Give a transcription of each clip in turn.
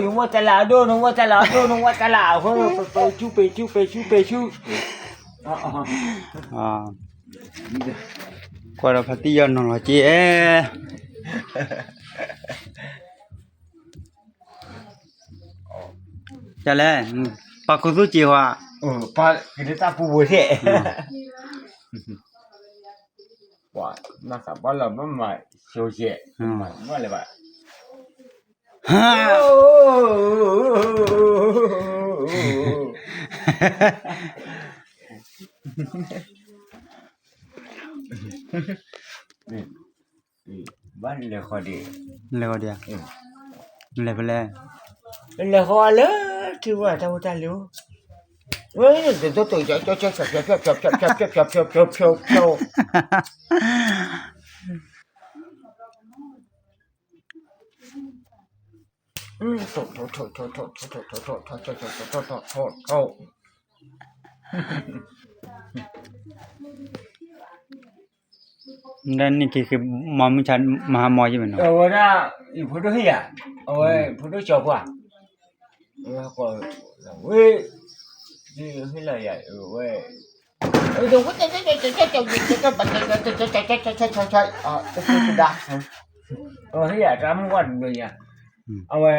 ယဝဲတလးအဒိၣ် နဝဲတလးအဒိၣ် နဝဲတလးအဃိ ပဆူ ပဆူ ပဆူ ပဆူ ကွၢ်ဒီးဖါတံၢ်ယီၢ်နီၤလီၤက့ၤအဲ ကလဲၣ်, ပှၤကူသူၣ်စ့ၢ်ဝဲ, ပှၤကဒုးတၢ်ပူၤဝဲသ့ၣ်, ပှၤနသးပှၢ်လၢဘၣ်မၤဆိယဲၢ်, မၤလၢၤဘၣ်, ဘၣ်လဲၤဃီဒံး, လဲၤဃီဒံး, လဲၤဖဲလဲၣ်, လဲၤဃီလၢထံဝဲတၢ်ဖိတၢ်လံၤ, ဝဲတတိၢ်တိၢ် ဖျီဖျီဖျီဖျီဖျီဖျီဖျီဖျီဖျီဖျီဖျီဖျီ နက့ၤမၤမုၢ်ဆါမၤဟါမီၢ်ယံၢ်မးနီၤ, အဝဲဒၣ် ယဖိဒိၣ်ဟ့ၣ်ယၤ, အဝဲဖိဒိၣ်ကၠီပှၢ်, ဝဲ, ဟ့ၣ်လီၤယၤ, ဝဲ, တဒါ, ဟ့ၣ်ယၤတၢ်မုၢ်ဝါတဘျီညါ, အဝဲ,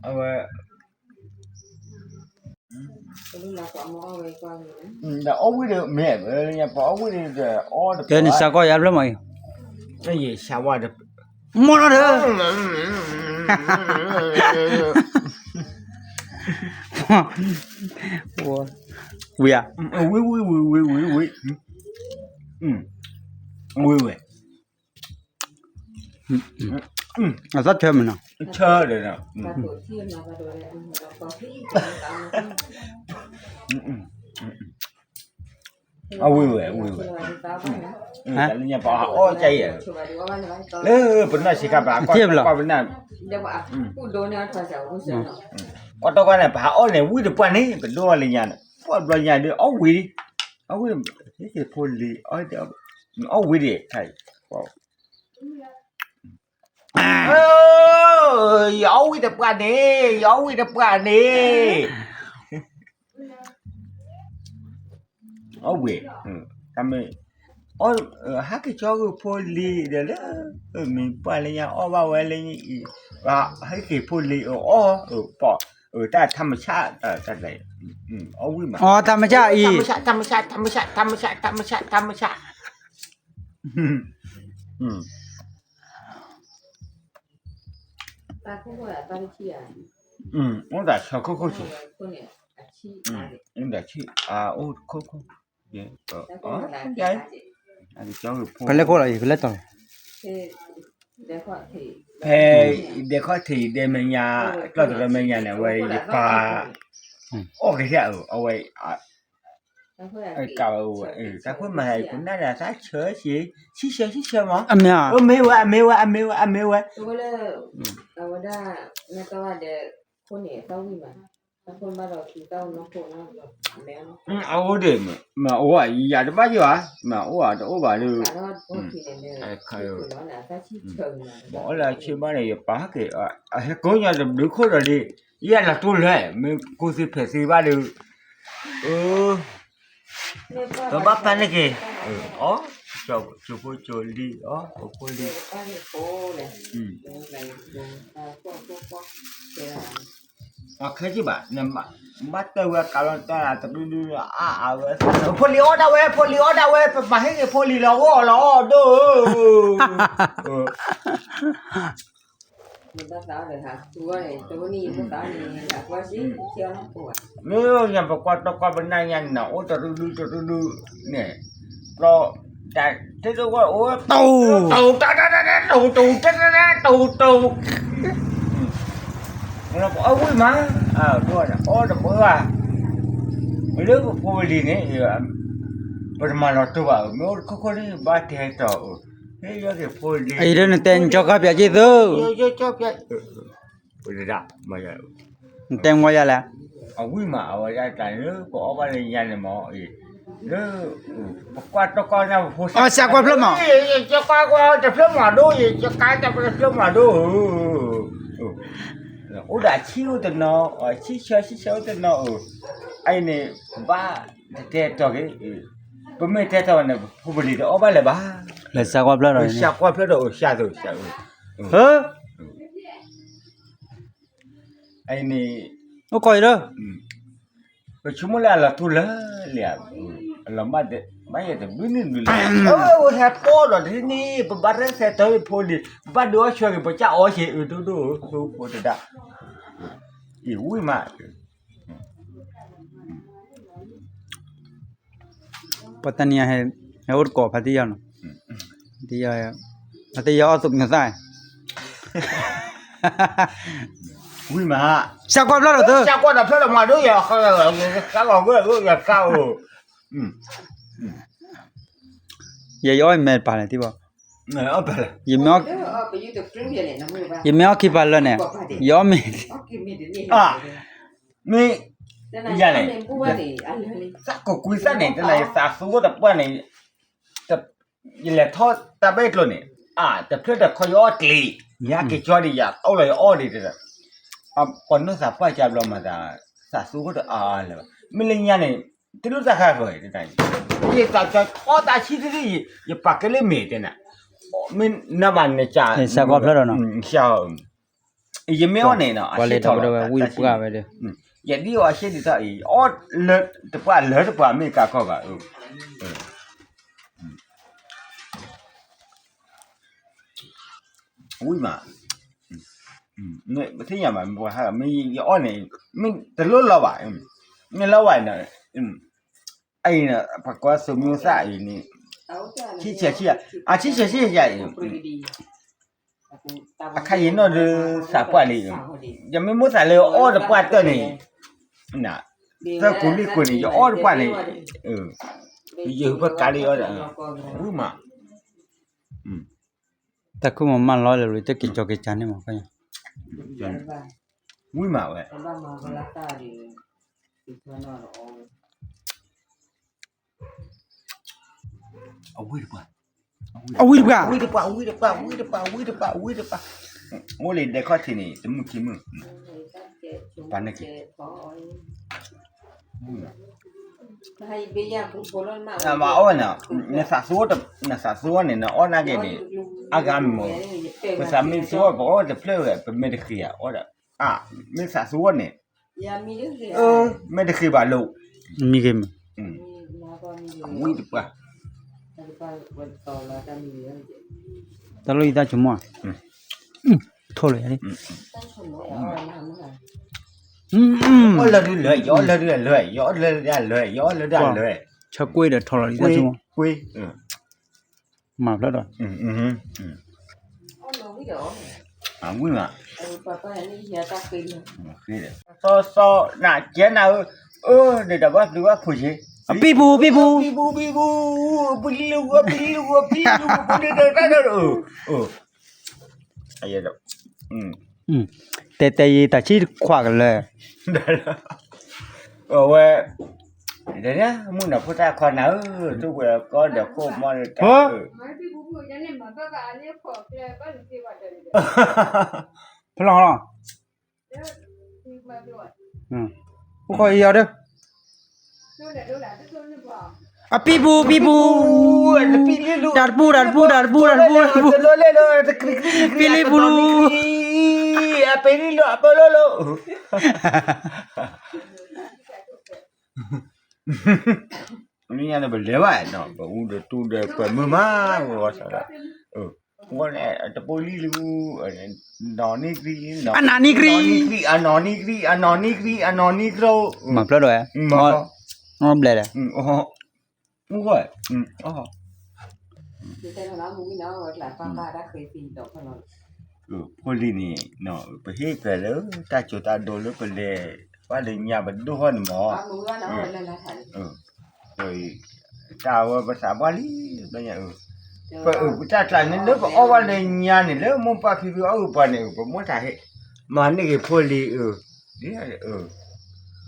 အဝဲ ဒီးအီၣ်ဝံၣ်ဒီးမ့ၢ်, ပှၤအီၣ်ဝံၣ်ဒီး, တဲနစးကီၢ်ယါဘျၢမးအံၤ, ယစးဝါဒီး, မီၢ်နီၤဒီး, ဝံၤဧါ, ဝံၤဝံၤဝံၤဝံၤဝံၤဝံၤ, ဝံၤဝဲ, အသီၣ်ဆၢမးနီၤ, ဆၢဒီး, အဝံၤဝဲ, ဝံၤဝဲ, တၢ်လၢညါပှၤဟးအီၣ်ကါအံၤ, လၢပနီၢ်ဆံးခါပှၤကွၢ်ပနၢ်, ကွၢ်တၢ်ကွၢ်န့ၣ် ပဟးအီၣ်န့ၣ် ဝံၣ်တပှၢ်န့ၣ် ပဒိၣ်အီၤလၢညါန့ၣ် ပှၢ်ဘျီညါဒီး အီၣ်ဝံၤ, အီၣ်ဝံၤ, ဟ့ၣ်က့ၤဖိလံၤ, အီၣ်ဝံၤဒံး, ယအီၣ်ဝံၤတပှၢ်န့ၣ်, ယအီၣ်ဝံၤတပှၢ်န့ၣ်, အီၣ်ဝံၤ, တၢ်မ့ၢ်, ဟဲက့ၤကၠီဂ့ၤဖိလံၤဒီးလၢ, မ့ၢ်ပှၢ်လၢညါအီၣ်ဘၣ်ဝဲလၢ, ဟဲက့ၤဖိလံၤအီၣ်, ပီၣ်, တၢ်ထမဆၣ်, အီၣ်ဝံၤမး, ထမဆၣ်အံၤ, ထမဆၣ်, ထမဆၣ်, ထမဆၣ်, ထမဆၣ်, ထမဆၣ်, အိၣ်တၢ်ဆၢခိၣ်ခိၣ်ဆံး, အိၣ်တၢ်ဆံး, အိၣ်တခိၣ်ခိၣ်, ကလဲၤခိၣ်လီၤ, ယကလဲၤတီၤလီၤ, ဖဲ, ဒဲခီၣ်ထံး ဒဲမဲာ်ညါ, ကျီၢ်တရၢမဲာ်ညါန့ၣ် အဝဲယပၢ်, အီၣ်ကဟဲအီၤ အဝဲ, တၢ်ခိၣ်မၤဟဲ ပနၢ်ဒၣ်သးဆၢဆံး, ဆံဆၢဆံဆၢမး, အမ့ၢ်ဝဲ အမ့ၢ်ဝဲ အမ့ၢ်ဝဲ အမ့ၢ်ဝဲ, အဝဲဒၣ်, နတဝဲဒီး, ခိၣ်န့ၣ် တၢ်ဝံၣ်မး, တၢ်ခိၣ်ဘၣ်ဒီးသူတၢ်အိၣ်နီၢ်ခိၣ်နီၢ်, အအိၣ်ဒံး, မ့ၢ်အိၣ်ဧါ ယၤတဘၣ်ယိၣ်ဧါ, မ့ၢ်အိၣ်ဧါ တအိၣ်ဘၣ်ဒီး, မ့ၢ်အိၣ်လၢဆ့ဘၣ်န့ၣ် ယပာ်ဟဲက့ၤ, ဟဲကိးညီတဘျုးခိၣ်ဒီးလံ, ယဲလီၤတိၢ်လၢ, မ့ၢ်ကိၢ်သ့ဖဲးသ့ဘၣ်ဒီး, ပဘၣ်ပာ်န့ၢ်က့ၤ, အီ, ကၠိဖိကၠိလံ, အီ, ကၠိဖိလံ, အခဲက့ၤဘၣ်, ဘၣ်တဲဝဲကးလီၤတၢ်တဒုဒုအါအါဝဲ, ဖိလံၤအီၣ်ဒၣ်ဝဲ ဖိလံၤအီၣ်ဒၣ်ဝဲ ပမၤဟ့ၣ်က့ၤဖိလံၤလီၤအီၣ်လီၤအီၣ်ဒိၣ်ဧၢ, မ့ၢ်ညါပကွၢ်တကွၢ်ပနၢ်ညါန့ၣ် အိၣ်တဒုဒုတဒုဒုန့ၣ်, ပျီ, တၢ်တဲတဝဲအိၣ်, တၢ်, တၢ်, တၢ်, တၢ်, တၢ်, တၢ်, တၢ်, အီၣ်ဝံၣ်မး, အီၣ်တဘၣ်, မ့ၢ်လၢပဖိပလံၤန့ၣ်, ပတမၤလီၤတိၢ်ဘၣ်, မ့ၢ်အိၣ်တခိၣ်ခိၣ်န့ၣ် ဘၣ်တဲတီၤ, ဟ့ၣ်ယီၢ်က့ၤဖိလံၤ, အံၤဒ်နတဲနကၠီကါပၠးက့ၤသု, ပဒၣ်, နတဲမ့ၢ်ယၤလဲၣ်, အဝံၣ်မး အဝဲဒၣ်တၢ်န့ၣ် ပအီၣ်ဘၣ်လၢညါန့ၣ်မ့ၢ်အံၤ ပကွၢ်တကီၢ်ညါပဖိ စၢ်ကွၢ်ဖျၢၣ်မး, ယကွၢ်ကွၢ်တဖျၢၣ်မးဒိၣ်, ယကါတဖျၢၣ်မးဒိၣ်, အိၣ်ဒီးဆံၣ်အိၣ်တနီၤ, ဆံၣ်ဆၢဆံၣ်ဆၢအိၣ်တနီၤ, အအံၤန့ၣ် ပဘၣ်တတဲတီၤက့ၤ, ပမ့ၢ်တဲတီၤန့ၣ် ပဖိပလံၤတအီၣ်ဘၣ်လၢၤဘၣ်, လၢစၢ်ကွၢ်ဖျၢၣ်ဒီး စၢ်ကွၢ်ဖျၢၣ်ဒီး အိၣ်စၢ်သိးစၢ်, အအံၤန့ၣ် အိၣ်ကီးအံၤဒီး ပဆိကမိၣ်လၢအလီၤထူလၢလံ, အလီၤမၢ်ယဲၢ်တဘျုးနံၣ်ဘျုးလံ, ဟဲပီၣ်ဒီးတနံၣ် ပဘၣ်ရဲၣ်ဆဲးတၢ်ဖိလံ, ပဘၣ်ဒုးအီၣ်ဆှၢက့ၤ ပကၢ်အီၣ်ဆ့ အဒိၣ်ဒိၣ်ဖိဖိတဒၣ်, အံၤဝံၣ်မး ပှၤတနံၤအံၤ ဟဲအိၣ်တကိးဖါတံၢ်ယီၤနီၤ, ဖါတံၢ်ယီၤအီၣ်သူၣ်ကညီၤသၣ်, ဝံၣ်မး, စၢ်ကွၢ်ဖျၢၣ်ဒီးသု, စၢ်ကွၢ်ဒီးဖျၢၣ်ဒီးမၤဒိၣ်ယၤ, ကါလီၤဝဲယကါအိၣ်, ယယအီၣ်မဲာ်တပၤလဲၣ် ထံဘီ, ယမ့ၢ်အီၣ်ခံပၤလၢာ်န့ၣ်, ယအီၣ်မ့ၤ, မ့ၢ်ယၤန့ၣ်, သးကကွံသၣ်န့ၣ် တနၤယသးသူတပှၢ်န့ၣ်, ယလဲၤထီၣ်တၢ်ဘၣ်ကျိၤန့ၣ်, အါ တဖျၢၣ်တခီယအီၣ်ကျ့, ယဟဲက့ၤကၠီဒံး ယအီၣ်လီၤယအီၣ်ဒံး, ပှၤနီၢ်သးပှၢ်ကဘျီမၤသး, သးသူတအါလၢၤဘၣ်, မ့ၢ်လၢညါန့ၣ်, တလိၣ်တၢ်ဃါဃၢၤ, ယသးကၠီထီတၢ်ဆံၣ်တရံၣ်, ယပာ်ကဲလၢမ့ၤတဲနၤ, မ့ၢ်နဘၣ်နကၢ်, ယမ့ၢ်အီၣ်န့ၣ်နီၤ, အဆ့ၣ်ထီၣ်လီၤ, ယဒ်အီၣ်အဆ့ၣ်ဒ်ထီၣ်အံၤ, အီၣ်လၢတပှၢ်လၢတပှၢ်မ့ၢ်ကါကီၢ်ဘၣ်, ဝံၣ်မး, ပသ့ၣ်ညါဘၣ်, မ့ၢ်ယအီၣ်န့ၣ်, မ့ၢ်တလိၣ်လီၤဘၣ်, မ့ၢ်လီၤဘၣ်န့ၣ်, အံၤန့ၣ် ပှၤကိးသူၣ်မံသၣ်အံၤန့ၣ်, ဆံၣ်ဆၢဆံၣ်, အဆံၣ်ဆၢဆံၣ်ယၤအံၤ, အခါယနီၢ်ဒုးသးပှၢ်လံ, ယမ့ၢ်မိၣ်သးလၢအီၣ်တပှၢ်တၢၢ်န့ၣ်, သၢကိးလွံၢ်ကိးန့ၣ် ယအီၣ်တပှၢ်န့ၣ်, ယဟူးဖၢကါလံအီၣ်ဒီး, ဝံၣ်မး, တၢ်ခုမၤမၢ်လီၤလၢတက့ၤကၠီက့ၤကၠါန့ၣ်မး, ဝံၣ်မးဝဲ, အဝံၣ်တပှၢ်, အဝံၣ်တပှၢ်, ဝံၣ်တပှၢ်, ဝံၣ်တပှၢ်, ဝံၣ်တပှၢ်, ဝံၣ်တပှၢ်, အိၣ်လၢဒဲခီၣ်ထံးန့ၣ် တမုၢ်ခံမုၢ်, ပာ်န့ၢ်က့ၤ မၤအီၣ်ဝဲန့ၣ်, နသးသူ, နသးသူန့ၣ် နအီၣ်နာ်က့ၤန့ၣ်, အါဂၤမ့ၢ်, ပသးမ့ၢ်သူ ပအီၣ်တဖျၢၣ်ဝဲ ပမ့ၢ်တဃ့အီၣ်ဒီး, မ့ၢ်သးသူန့ၣ်, မ့ၢ်တဃ့ဘၣ်လိာ်, မံဂ့ၤမး, ဝံၣ်တပှၢ်, တၢ်လိၣ်ယတၢ်ဆိကမိၣ်, ထိၣ်လီၤယၤ, အီၣ်လၢဒုလၢ, ယအီၣ်လၢဒုလၢ, ယအီၣ်လၢဒုလၢ, ယအီၣ်လၢဒုလၢ, ဆၢကွ့ဒီးထိၣ်လီၤယတၢ်ဆိကမိၣ်, မၤဖျၢၣ်ဒီး, ဝံၣ်မး, စီစီနကဲနၤဧၢ, အၢ န့ၣ်ဒီးဘၣ်ပျံၤဘၣ်ဖုးက့ၤ, အပံပူၤပံပူၤ, ပံပူၤပံပူၤ, ပံလူၤပံလူၤပံလူၤ, ပံလူၤပံလူၤ, တဲတဲယတၢ်ဆံၣ် ခွါကလၢာ်, အဝဲ, မုၣ်နီၤဖိတၢ်ခွါနၤဧၢ, ထူၣ်ပှဲၤကီဒီးခိၣ်မီၢ်တၢ်ဧၢ, ဖလီၤလီၤ, အိၣ်ခိးအံၤအီၤဒီး, အပံပူၤပံပူၤ, တၢ်တပူၤတၢ်တပူၤတၢ်တပူၤတၢ်တပူၤ, ပံလံပူၤလူၤ, အပံလံလိာ်အပၢလိလိာ်, မ့ၢ်ညါန့ၣ် ပလဲၤဘၣ်နီၤ, ပအူဒီးတူဒီးပှဲၤမုာ်မး, ဝဲဝဲစးဒီး, ဝဲန့ၣ် တပိလံၣ်လူၤ, နီၢ်နံၣ်ကြံ, အနီၢ်နံၣ်ကြံ, အနီၢ်နံၣ်ကြံ, အနီၢ်နံၣ်ကြံ, အနီၢ်နံၣ်ကြံ, မၤဖျၢၣ်ဒီးဝဲ, ဘျဲၣ်ဒီး, မုၢ်ဂီၢ်, ဖိလံၤန့ၣ်, ပဟ့ၣ်ဖဲလၢတၢ်စိၤတၢ်ဒိလၢပလဲၤ, ဘၣ်လၢညါပဒိၣ်ဟီၣ်န့ၣ်မး, တၢ်ဝဲပသးပှၢ်လံ, ပတၢ်ကျါန့ၣ်လၢပအီၣ်ဘၣ်လၢညါန့ၣ် လၢမိၢ်ပၢ်ဖံဖုအီၣ်ဂ့ၤပှၤန့ၣ် ပမိၢ်တၢ်ဟ့ၣ်, မၤန့ၢ်ဂ့ၤဖိလံၤ, ဒ်,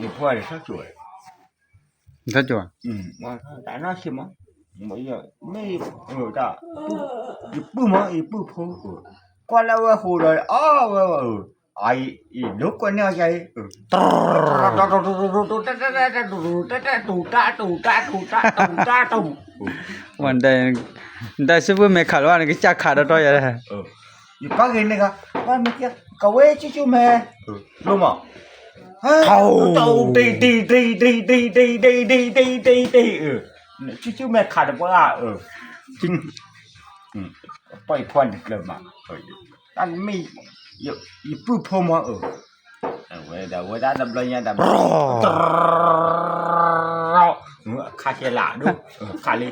ယဖိအံၤထီၣ်ကၠိၤ, ထီၣ်ကၠိၤ, တၢ်နီၢ်ဆံးမး, မ့ၢ် တၢ် ယပုၢ်မး ယပုၢ်ဖိ ကွၢ်လၢအဝဲဟိးဒီး အီၣ်ဝဲ အံၤ ဒိကွဲန့ၢ်အီၤယၤအံၤ တၢ် တူတၢ်တူတၢ်တူတၢ်တူတၢ်တူတၢ်တူတၢ်တူ ဝဲ နတၢ်စုပုၢ်မဲာ်ခးလီၤ နကစၢ်ခးဒီးတီယၤ ယပၢ်ဂ့ၤန့ၣ်ဂၤ ပၢ်မ့ၢ်ကဲ ကဝဲဆူၣ်ဆူၣ်မဲ လိမး တံၢ်တံၢ်တံၢ်တံၢ်တံၢ်တံၢ်တံၢ်တံၢ်တံၢ်တံၢ်တံၢ် ဆူၣ်ဆူၣ်မဲခးတပှၢ် ပှၤယဖီၣ်တကျၢၤမး တၢ်မ့ၢ် ယပုၢ်ဖိမး ဝဲဒၣ်ဝဲဒၣ်တဘျီညါတဘျီ ခးကဲလၢဒိ ခးလံ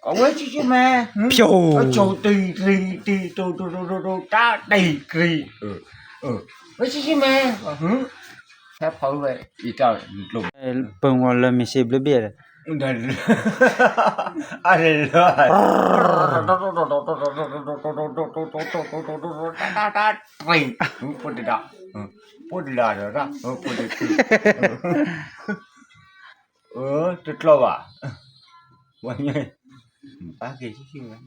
အဝဲဆံးဆံးမဲ ဖျိ အကၠိတံၤတံၤတံၤ တိၤတိၤတိၤတိၤတိၤ တၢ်တံၤတံၤ ဝဲဆံးဆံးမဲ ဟဲဖီဝဲ အံၤတၢ်ကျိၤ ပၢၤဝီၤလၢမ့ၢ်စ့ဘျုးဘ့ၣ်ဒီး အလဲၤလၢ တၢ်တၢ်တံၤ ဖိတဒါ ဖိတဒါဒီး ဖိတဒါ တကျီဘၣ် ဝဲ ပၢ်က့ၤဆံးဆံးဝဲ